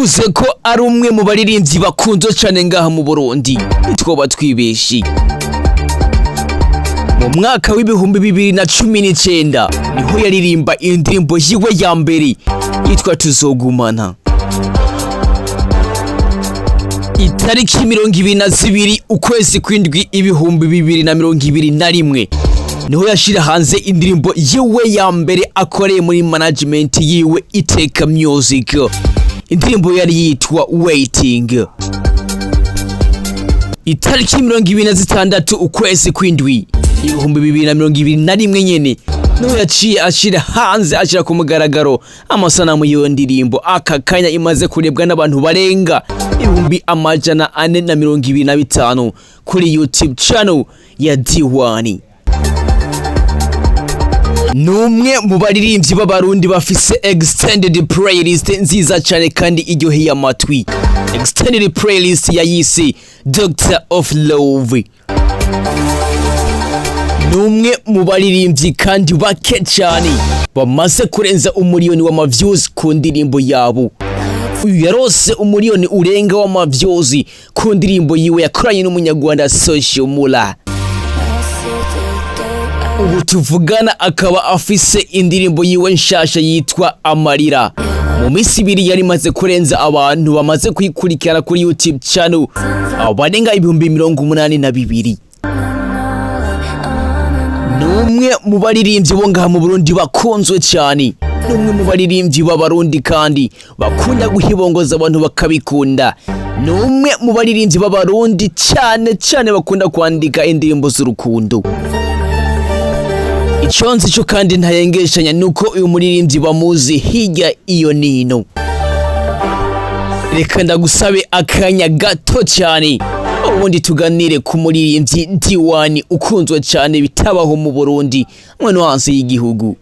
Tuvuze ko ari umwe mu baririmbyi bakunzwe cyane ngaha mu Burundi, ntitwoba twibeshi. Mu mwaka w'2019 niho yaririmba indirimbo yiwe ya mbere yitwa Tuzogumana. Itariki 22 ukwezi kw'indwi 2021 niho yashira hanze indirimbo yiwe ya mbere akoreye muri management yiwe Iteka Music. Indirimbo yari yitwa Waiting. Itariki 26 ukwezi kw'indwi 2021 nyene niho yaciye ashira hanze, ashira ku mugaragaro amasanamu y'iyo ndirimbo. Aka kanya imaze kurebwa n'abantu barenga 425,000 kuri YouTube channel ya D1. Ni umwe mu baririmbyi b'Abarundi bafise extended playlist nziza cyane kandi iryoheye amatwi. Extended playlist yayise Doctor of Love. Ni umwe mu baririmbyi kandi bake cyane bamaze kurenza 1 miliyoni w'ama views ku ndirimbo yabo. Uyu yarose 1 miliyoni urenga w'ama views ku ndirimbo yiwe yakoranye n'Umunyarwanda Social Mula. Ubu tuvugana akaba afise indirimbo yiwe nshasha yitwa Amarira. Mu minsi 2 yari imaze kurenza abantu bamaze kuyikurikirana kuri YouTube channel barenga 82,000. Ni umwe mu baririmbyi bo ngaha mu Burundi bakunzwe cyane. Ni umwe mu baririmbyi b'Abarundi kandi bakunda guhibongoza abantu bakabikunda. Ni umwe mu baririmbyi b'Abarundi cyane cyane bakunda kwandika indirimbo z'urukundo. Icyo nzi cyo kandi ntayengeshanya ni uko uyu muririmbyi bamuzi hirya iyo nino. Reka ndagusabe akanya gato cyane ubundi tuganire ku muririmbyi D1 ukunzwe cyane bitabaho mu Burundi mwe no hanze y'igihugu.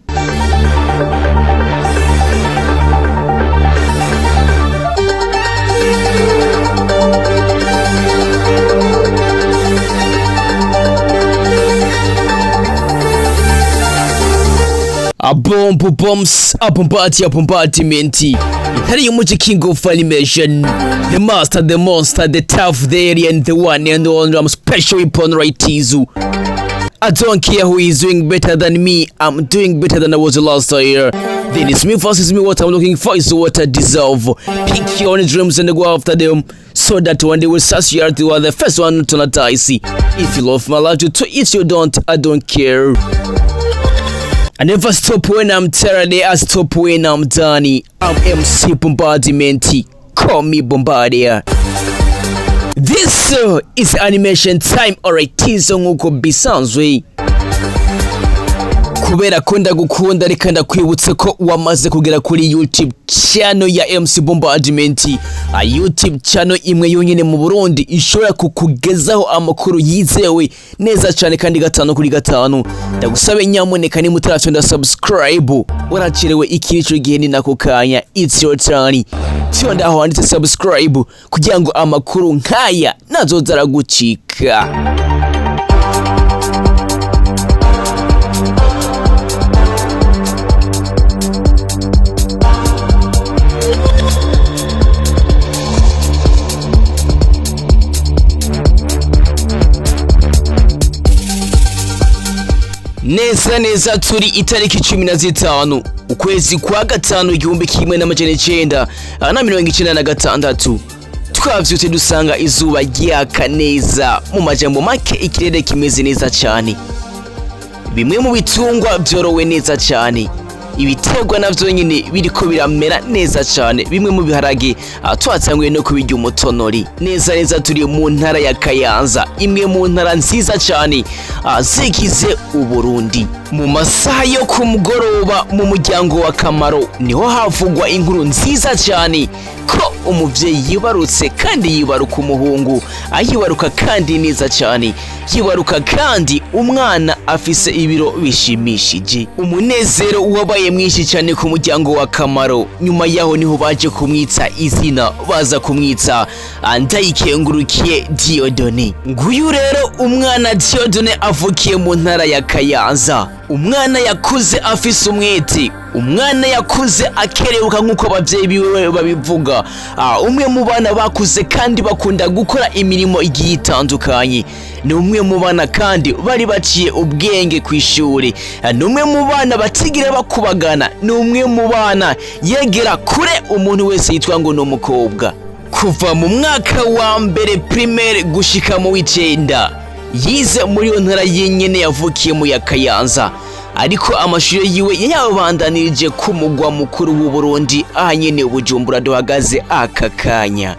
Abombo bombs, abombati, abombardment. Intare y'umuji, king of animation, the master, the monster, the tough, the alien, the one and only. I'm special weapon, right Tizu. I don't care who is doing better than me, I'm doing better than I was last year. Then it's me versus me. What I'm looking for is what I deserve. Pick your own dreams and go after them, so that one day will succeed. You are the first one to notice. If you love my life, to if you don't, I don't care. I never stop when I'm tired, I stop when I'm done. I'm MC Bombardment, call me Bombardier. This is animation time, alright, tizo nkuko bisanzwe. Kubera ko ndagukunda, reka ndakwibutse ko wamaze kugera kuri YouTube channel ya MC Bombardment, a YouTube channel imwe yonyine mu Burundi ishobora kukugezaho amakuru yizewe neza cyane kandi gatanu kuri gatanu. Ndagusabe nyamuneka, niba utarafyonda subscribe waracerewe, iki nico gihe, ni nako kanya, it's your turn. Fyonda aho handitse subscribe kugira ngo amakuru nk'aya nazoza aragucika. Neza neza turi itariki 15 ukwezi kwa gatanu 1996. Twavyutse dusanga izuba ryaka neza, mu majambo make ikirere kimeze neza cyane, bimwe mu bitungwa byorowe neza cyane, ibiterwa navyo nyine biriko biramera neza cyane, bimwe mu biharage twatanguye no kubirya umutonori. Neza neza turi mu ntara ya Kayanza, imwe mu ntara nziza cyane zigize Uburundi. Mu masaha yo ku mugoroba, mu muryango wa Kamaro niho havugwa inkuru nziza cyane ko umuvyeyi yibarutse, kandi yibaruka umuhungu, ayibaruka kandi neza cyane, yibaruka kandi umwana afise ibiro bishimishije. Umunezero wabaye mwinshi cyane ku muryango wa Kamaro. Nyuma yaho niho baje kumwitsa izina, baza kumwitsa Ndayikengurukiye Dieudonné. Nguyu rero umwana Dieudonné avukiye mu ntara ya Kayanza, umwana yakuze afise umwete. Umwana yakuze akerebuka nk'uko ababyeyi biwe babivuga. Umwe mu bana bakuze kandi bakunda gukora imirimo igiye itandukanye. Ni umwe mu bana kandi bari baciye ubwenge ku ishuri. Ni umwe mu bana batigira bakubagana. Ni umwe mu bana yegera kure umuntu wese yitwa ngo ni umukobwa. Kuva mu mwaka wa mbere primaire gushika mu w'icenda, yize muri iyo ntara yenyene yavukiyemo ya Kayanza, ariko amashuri yiwe yayabandanirije ku mugwa mukuru w'u Burundi, aha nyene Bujumbura duhagaze aka kanya.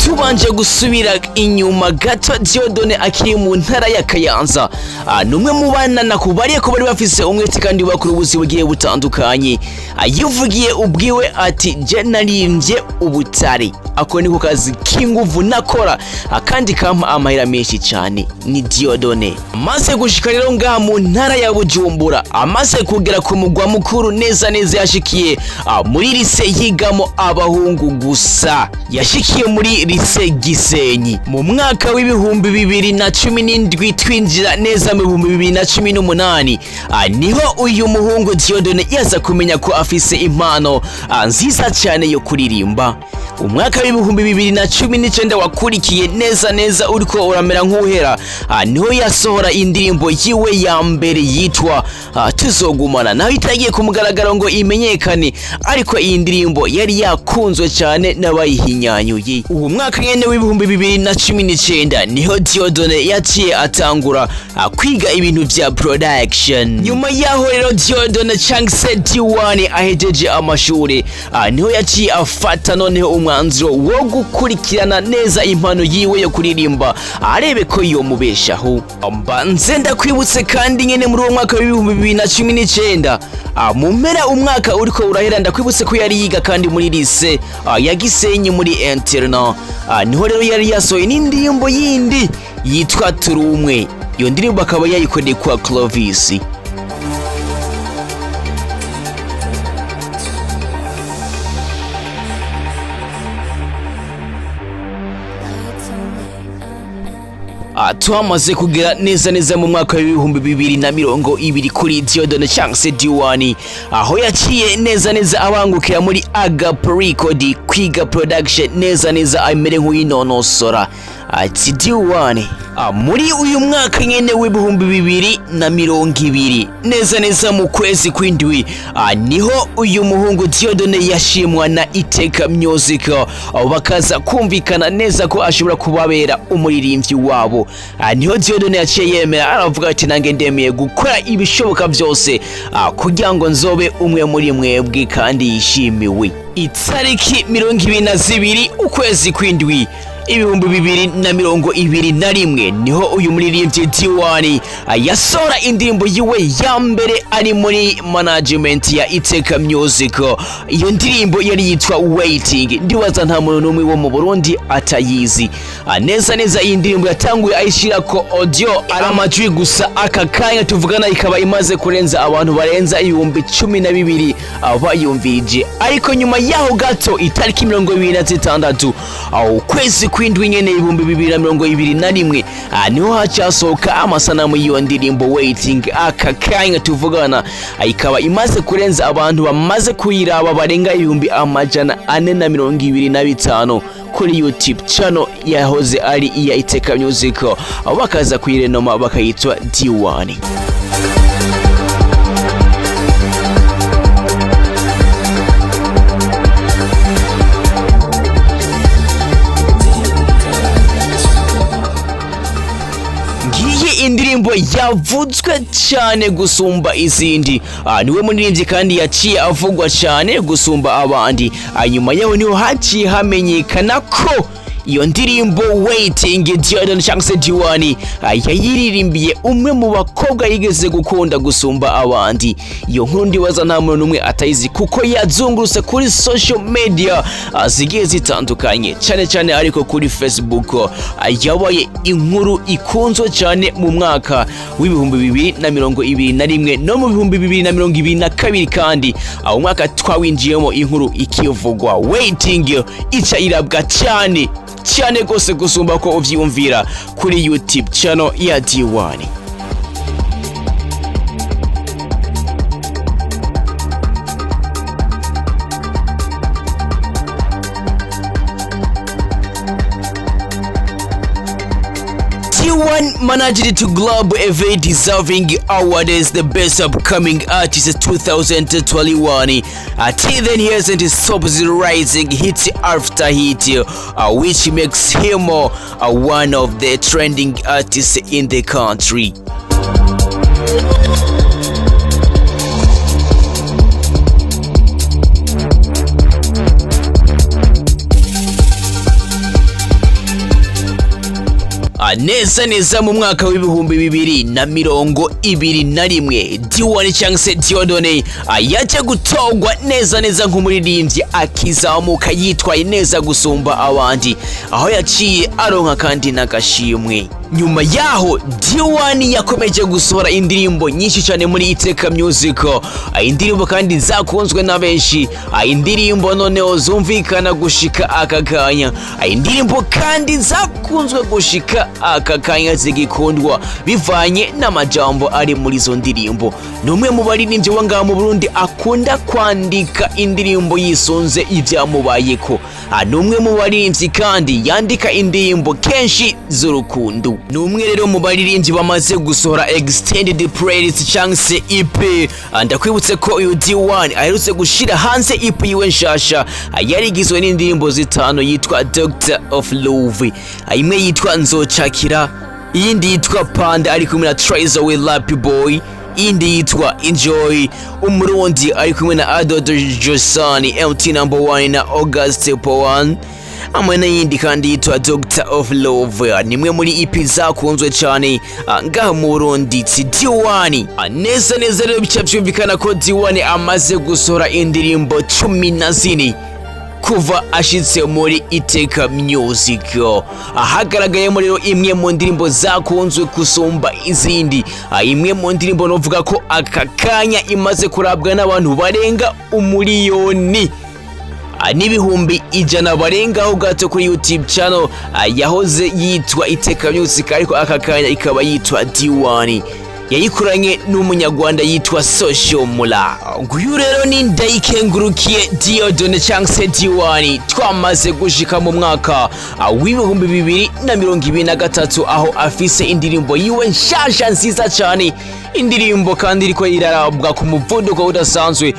Tubanje gusubira inyuma gato, Dieudonné akiri mu ntara ya Kayanza, ni umwe mu bana nakubariye ko bari bafise umwete kandi bakora ubuzi bugiye butandukanye. Yivugiye ubwiwe ati: "Je narimvye ubutare, ako niko kazi k'inguvu nakora kandi kampa amahera menshi cyane." Ni Dieudonné amaze gushika rero ngaha mu ntara ya Bujumbura, amaze kugera ku mugwa mukuru neza neza, yashikiye muri lycée yigamo abahungu gusa. Yashikiye muri lycée Gisenyi mu mwaka w'2017, twinjira neza mu 2018. Niho uyu muhungu Dieudonné yaza kumenya ko afise impano nziza cyane yo kuririmba. Umwaka w'2019 wakurikiye neza neza uriko uramera nk'uhera, niho yasohora indirimbo yiwe ya mbere yitwa Tuzogumana, naho itagiye ku mugaragaro ngo imenyekane, ariko iyi ndirimbo yari yakunzwe cyane n'abayihinyanyuye. Uwo mwaka nyene w'2019 niho Dieudonné yaciye atangura kwiga ibintu vya production. Nyuma yaho rero Dieudonné cyangwa se D1 ahejeje amashuri, niho yaciye afata noneho umwanzuro wo gukurikirana neza impano yiwe yo kuririmba, arebe ko yomubeshaho. Mbanze ndakwibutse kandi nyene muri uwo mwaka w'2019, mu mpera umwaka uriko urahera, ndakwibutse ko yari yiga kandi muri lycée ya Gisenyi muri internat. Niho rero yari yasohoye n'indirimbo yindi yitwa Turumwe. Iyo ndirimbo akaba yayikoreye kwa Clovis. Twamaze kugera neza neza mu mwaka w'2020 kuri Dieudonné cyangwa se D1, aho yaciye neza neza abangukira muri Agap Record kwiga production neza neza, amere nk'uyinonosora. Ati D1, muri uyu mwaka nyene w'2020, neza neza mu kwezi kw'indwi, niho uyu muhungu Dieudonné yashimwa na Iteka Music, bakaza kumvikana neza ko ashobora kubabera umuririmbyi wabo. Niho Dieudonné yaciye yemera, aravuga ati: "Nange ndemeye gukora ibishoboka byose kugira ngo nzobe umwe muri mwebwe kandi yishimiwe." Itariki 22 ukwezi kw'indwi 2021 niho uyu muririmbyi D1 yasohora indirimbo yiwe ya mbere ari muri management ya Iteka Music. Iyo ndirimbo yari yitwa Waiting. Ndibaza nta muntu n'umwe wo mu Burundi atayizi. Neza neza iyi ndirimbo yatanguye ayishirako audio, ari amajwi gusa. Aka kanya tuvugana ikaba imaze kurenza abantu barenza 12,000 bayumvirije. Ariko nyuma yaho gato, itariki 26 ukwezi kw'indwi nyene 2021, niho hacasohoka amasanamu y'iyo ndirimbo Waiting. Aka kanya tuvugana ikaba imaze kurenza abantu bamaze kuyiraba barenga 425,000 kuri YouTube channel yahoze ari iya Iteka Music, bakaza kuyirenoma bakayitwa D1. Ngiyi indirimbo yavuzwe cyane gusumba izindi. Niwe muririmbyi kandi yaciye avugwa cyane gusumba abandi. Nyuma yaho niho haciye hamenyekana ko Iyo ndirimbo Waiting, Dieudonne cyangwa se D1 yayiririmbiye umwe mu bakobwa yigeze gukunda gusumba abandi. Iyo nkuru ndibaza nta muntu n'umwe atayizi, kuko yazungurutse kuri social media zigiye zitandukanye, cyane cyane ariko kuri Facebook. Yabaye inkuru ikunzwe cyane mu mwaka w'2021 no mu 2022, kandi aho mwaka twawinjiyemo inkuru ikivugwa. Waiting ica irabwa cyane cyane rwose gusumba ko uvyiyumvira kuri YouTube channel ya D1. D1 managed to grab a very deserving award as the best upcoming artist 2021. Till then, he hasn't stopped rising hit after hit, which makes him one of the trending artists in the country. Neza neza mu mwaka w'2021, D1 cyangwa se Dieudonne yaje gutorwa neza neza nk'umuririmbyi akizamuka yitwaye neza gusumba abandi, aho yaciye aronka kandi n'agashimwe. Nyuma yaho D1 yakomeje gusohora indirimbo nyinshi cyane muri Iteka Music, indirimbo kandi zakunzwe na benshi, indirimbo noneho zumvikana gushika aka kanya, indirimbo kandi zakunzwe gushika aka kanya zigikundwa bivanye n'amajambo ari muri izo ndirimbo. Ni umwe mu baririmbyi wa ngaha mu Burundi akunda kwandika indirimbo yisunze ibyamubayeko. Ni umwe mu baririmbyi kandi yandika indirimbo kenshi z'urukundo. Ni umwe rero mu baririmbyi bamaze gusohora extended playlist cyangwa se EP. Ndakwibutse ko uyu D1 aherutse gushira hanze EP yiwe nshasha, yari igizwe n'indirimbo zitanu yitwa Doctor of Love. Imwe yitwa Nzocakira, iyindi yitwa Panda ari kumwe na Trezor with Lappy Boy, iyindi yitwa Enjoy Umurundi ari kumwe na Adodo Josani, MT Number One na August Powan, hamwe n'iyindi kandi yitwa Doctor of Love. Nimwe muri EP zakunzwe cyane ngaha mu Burundi. Ti D1 neza neza rero bica byumvikana ko D1 amaze gusohora indirimbo 14 kuva ashitse muri Iteka Music. Ahagaragayemo rero imwe mu ndirimbo zakunzwe gusumba izindi, imwe mu ndirimbo novuga ko aka kanya imaze kurabwa n'abantu barenga 1,100,000 barengaho gato kuri YouTube channel yahoze yitwa Iteka Music, ariko aka kanya ikaba yitwa D1, yayikoranye n'umunyarwanda yitwa Social Mula. Nguyu rero ni Ndayikengurukiye Dieudonne cyangwa se D1. Twamaze gushika mu mwaka w'2023, aho afise indirimbo yiwe nshasha nziza cyane, indirimbo kandi iriko irarabwa ku muvuduko udasanzwe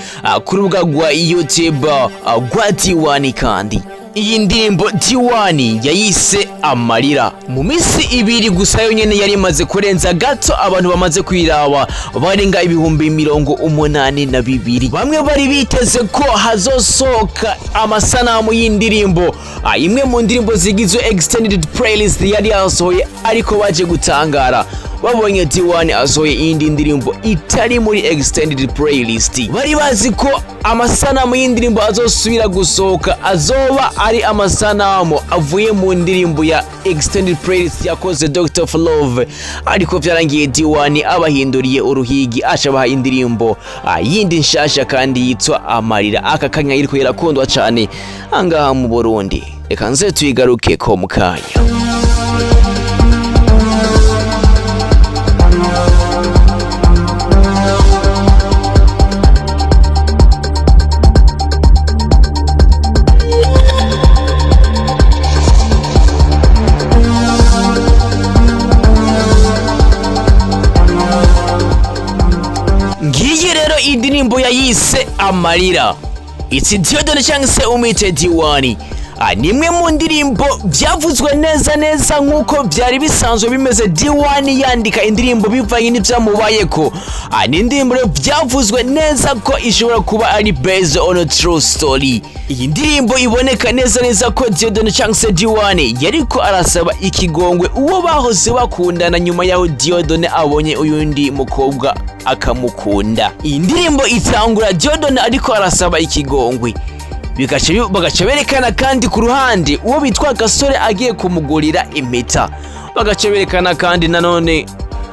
ku rubuga rwa YouTube rwa D1. Kandi iyi ndirimbo D1 yayise Amarira. Mu minsi 2 gusa yonyene yari imaze kurenza gato abantu bamaze kwiraba barenga 82,000. Bamwe bari biteze ko hazosohoka amasanamu y'indirimbo, imwe mu ndirimbo zigizwe extended playlist yari yasohoye, ariko baje gutangara babonye D1 asohoye iyindi ndirimbo itari muri extended playlist. Bari bazi ko amasanamu y'indirimbo azosubira gusohoka azoba ari amasanamu avuye mu ndirimbo ya extended playlist yakoze Doctor of Love, ariko vyarangiye D1 abahinduriye uruhigi, aca indirimbo yindi nshasha kandi yitwa Amarira. Aka kanya iriko irakundwa cane angaha mu Burundi. Reka nze tuyigaruke ko mu kanya. Ngiyi rero indirimbo yayise Amarira. It's Dieudonne cyangwa se umwite D1. Ni imwe mu ndirimbo byavuzwe neza neza nk'uko byari bisanzwe bimeze, D1 yandika indirimbo bivanye n'ibyamubayeko. Ni indirimbo rero byavuzwe neza ko ishobora kuba ari based on a true story. Iyi ndirimbo iboneka neza neza ko Dieudonne cyangwa se D1 yariko arasaba ikigongwe uwo bahoze bakundana, nyuma yaho Dieudonne abonye uyundi mukobwa akamukunda. Iyi ndirimbo itangura Dieudonne ariko arasaba ikigongwe, bagaca berekana kandi ku ruhande uwo bitwa Gasore agiye kumugurira impeta. Bagaca berekana kandi nanone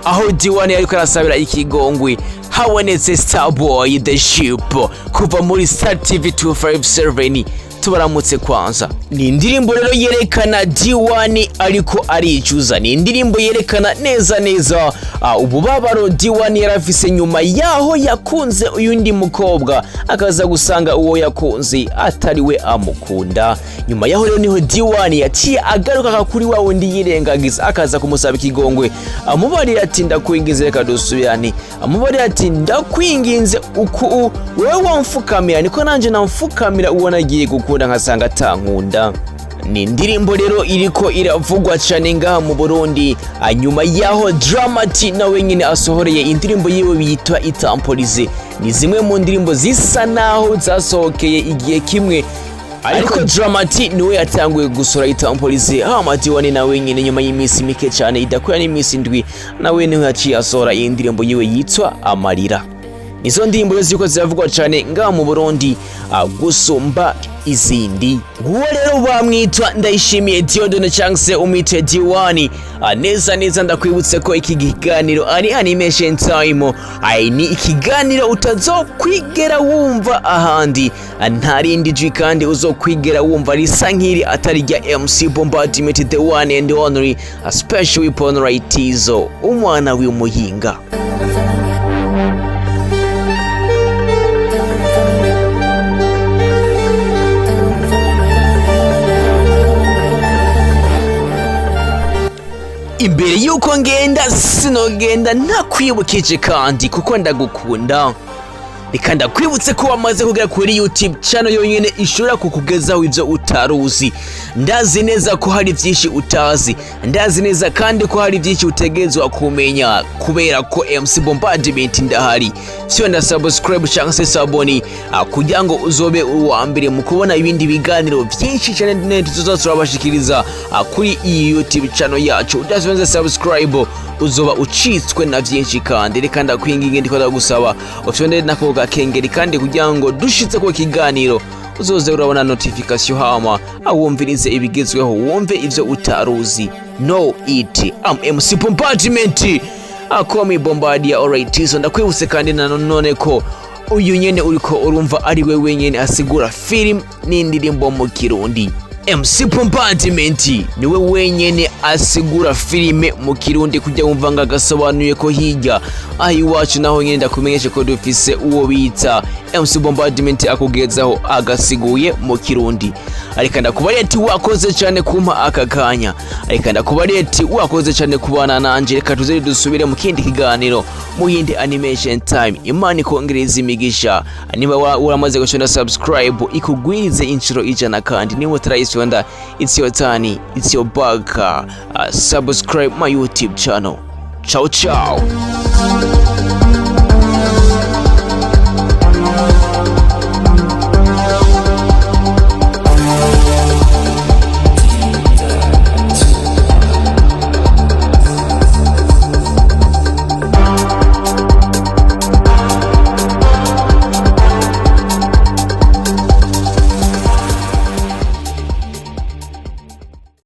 aho D1 ariko arasabira ikigongwe, habonetse Starboy the Ship kuva muri Star TV 257. Tubaramutse kwanza. Ni indirimbo rero yerekana D1 ariko aricuza. Ni indirimbo yerekana neza neza ububabaro D1 yarafise nyuma yaho yakunze uyundi mukobwa, akaza gusanga uwo yakunze atari we amukunda. Nyuma yaho rero niho D1 yaciye agaruka kuri wa wundi yirengagiza, akaza kumusaba ikigongwe, amubarira ati: "Ndakwinginze, reka dusubirane." Amubarira ati: "Ndakwinginze, uku wewe wamfukamira niko nanje namfukamira uwo nagiye gukunda nkasanga atankunda." Ni indirimbo rero iriko iravugwa cyane ngaha mu Burundi, nyuma yaho Dramati nawe nyine asohoreye indirimbo yiwe yitwa Itampolize. Ni zimwe mu ndirimbo zisa naho zasohokeye igihe kimwe, ariko Dramati niwe yatanguye gusora Itampolize, hama D1 nawe nyine nyuma y'iminsi mike cyane idakwira n'iminsi 7, nawe niwe yaciye asohora iyi ndirimbo yiwe yitwa Amarira. Nizo ndirimbo rero ziriko ziravugwa cyane ngaha mu Burundi gusumba izindi. Nguwo rero bamwitwa Ndayishimiye Dieudonne cyangwa se umwite D1. Neza neza ndakwibutse ko iki kiganiro ari Animation Time. Ai, ni ikiganiro utazokwigera wumva ahandi. Nta rindi jwi kandi uzokwigera wumva risa nk'iri atari rya MC Bombardment, the one and only, a special weapon right, izo umwana w'umuhinga. Imbere yuko ngenda, sinogenda ntakwibukije kandi kuko ndagukunda. Reka ndakwibutse ko wamaze kugera kuri YouTube channel yonyine ishobora kukugezaho ibyo utaruzi. Ndazi neza ko hari byinshi utazi, ndazi neza kandi ko hari byinshi utegerezwa kumenya, kubera ko MC Bombardment ndahari. Fyonda subscribe cyangwa se s'abonner kugira ngo uzobe uwa mbere mu kubona ibindi biganiro byinshi cyane tuzoza turabashikiriza kuri iyi YouTube channel yacu. Udafyonze subscribe uzoba ucitswe na byinshi. Kandi reka ndakwinginge, ndiko ndagusaba ufyonde nako gakengeri kandi kugira ngo dushitse ku kiganiro uzoze urabona notification, hama awumvirize ibigezweho, wumve ivyo utaruzi. Know it, I'm MC Bombardment, akomi Bombardier. Alright, so ndakwibutse kandi nanone ko uyu nyene uriko urumva ari we wenyene asigura film n'indirimbo mu Kirundi. MC Bombardment niwe wenyene asigura filime mu Kirundi kujya wumva ngo agasobanuye ko hirya aho iwacu. Naho nyene ndakumenyeshe ko dufise uwo bita MC Bombardment akugezaho agasiguye mu Kirundi. Ariko ndakubariye ati wakoze cyane kumpa aka kanya, ariko ndakubariye ati wakoze cyane kubana nanje. Reka tuze dusubire mu kindi kiganiro, mu yindi Animation Time. Imana ikongereza imigisha. Niba waramaze gufyonda subscribe, ikugwirize inshuro 100. Kandi niba utarayifyonda, it's your turn, it's your back. Subscribe my YouTube channel. Ciao ciao.